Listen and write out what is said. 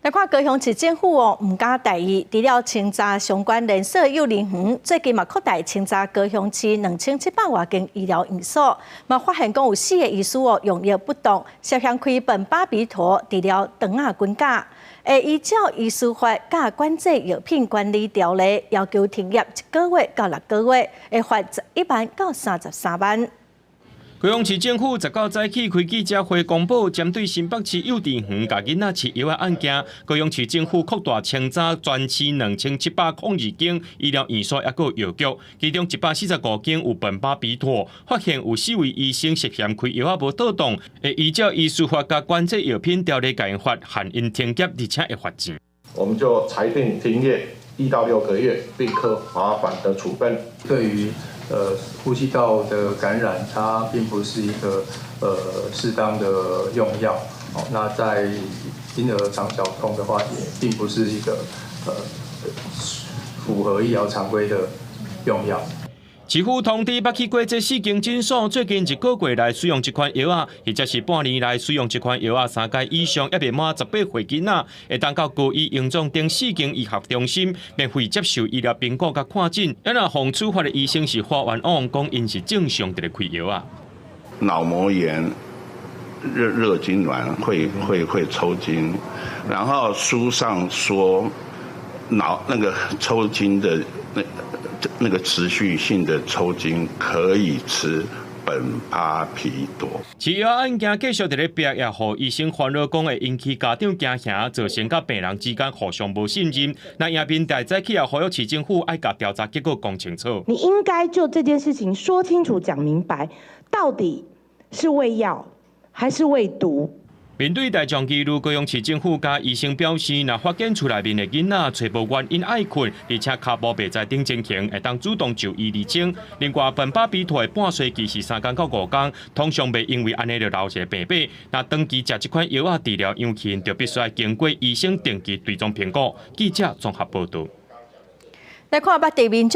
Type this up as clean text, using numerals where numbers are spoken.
來看高雄市政府哦，毋敢大意，除了清查相關連鎖幼兒園，最近嘛擴大清查高雄市2700外間醫療院所，嘛發現講有四个醫師哦用藥不當，涉嫌開苯巴比妥治療腸仔菌甲，會依照醫師法佮管制藥品管理條例，要求停業一個月到6個月，會罰11萬到33萬。高雄市政府19早起開記者會公布，針對新北市幼稚園共囡仔飼藥的案件，高雄市政府擴大清查全市2702間醫療院所抑閣藥局，其中145間有苯巴比妥，發現有四位醫生涉嫌開藥仔無妥當，會依照醫師法佮管制藥品條例共𪜶罰，限𪜶停業，而且會罰錢。我們就裁定停業1到6個月，並科罰款的處分。對於呼吸道的感染，它並不是一個適當的用藥。哦，那在嬰兒腸絞痛的話，也並不是一個符合醫療常規的用藥。市府通知捌去過這四間診所，最近一個月內使用這款藥仔，或者是半年內使用這款藥仔三階以上，猶未滿18歲囡仔，會當到高醫榮總等四間醫學中心免費接受醫療評估佮看診。若予處罰的醫生是發冤枉，講𪜶是正常佇咧開藥仔。腦膜炎、熱熱痙攣會抽筋，然後書上說腦那個抽筋的那個持續性的抽筋可以吃苯巴比妥。飼藥案件繼續佇咧逼，也予醫生煩惱，講會引起家長驚嚇，造成佮病人之間互相無信任。那影片大早起也呼籲市政府愛共調查結果講清楚。你應該就這件事情說清楚、講明白，到底是餵藥還是餵毒？面對大眾疑慮，高雄市政府佮醫生表示，若發現厝內面的囡仔揣無原因愛睏，而且跤步袂知等情形，會當主動就醫釐清。另外，苯巴比妥的半衰期是3工到5工，通常袂因為按呢就留一个病把。若長期食這款藥仔治療陽氣，就必須愛經過醫生定期追蹤評估。記者綜合報導。來看捌地民眾。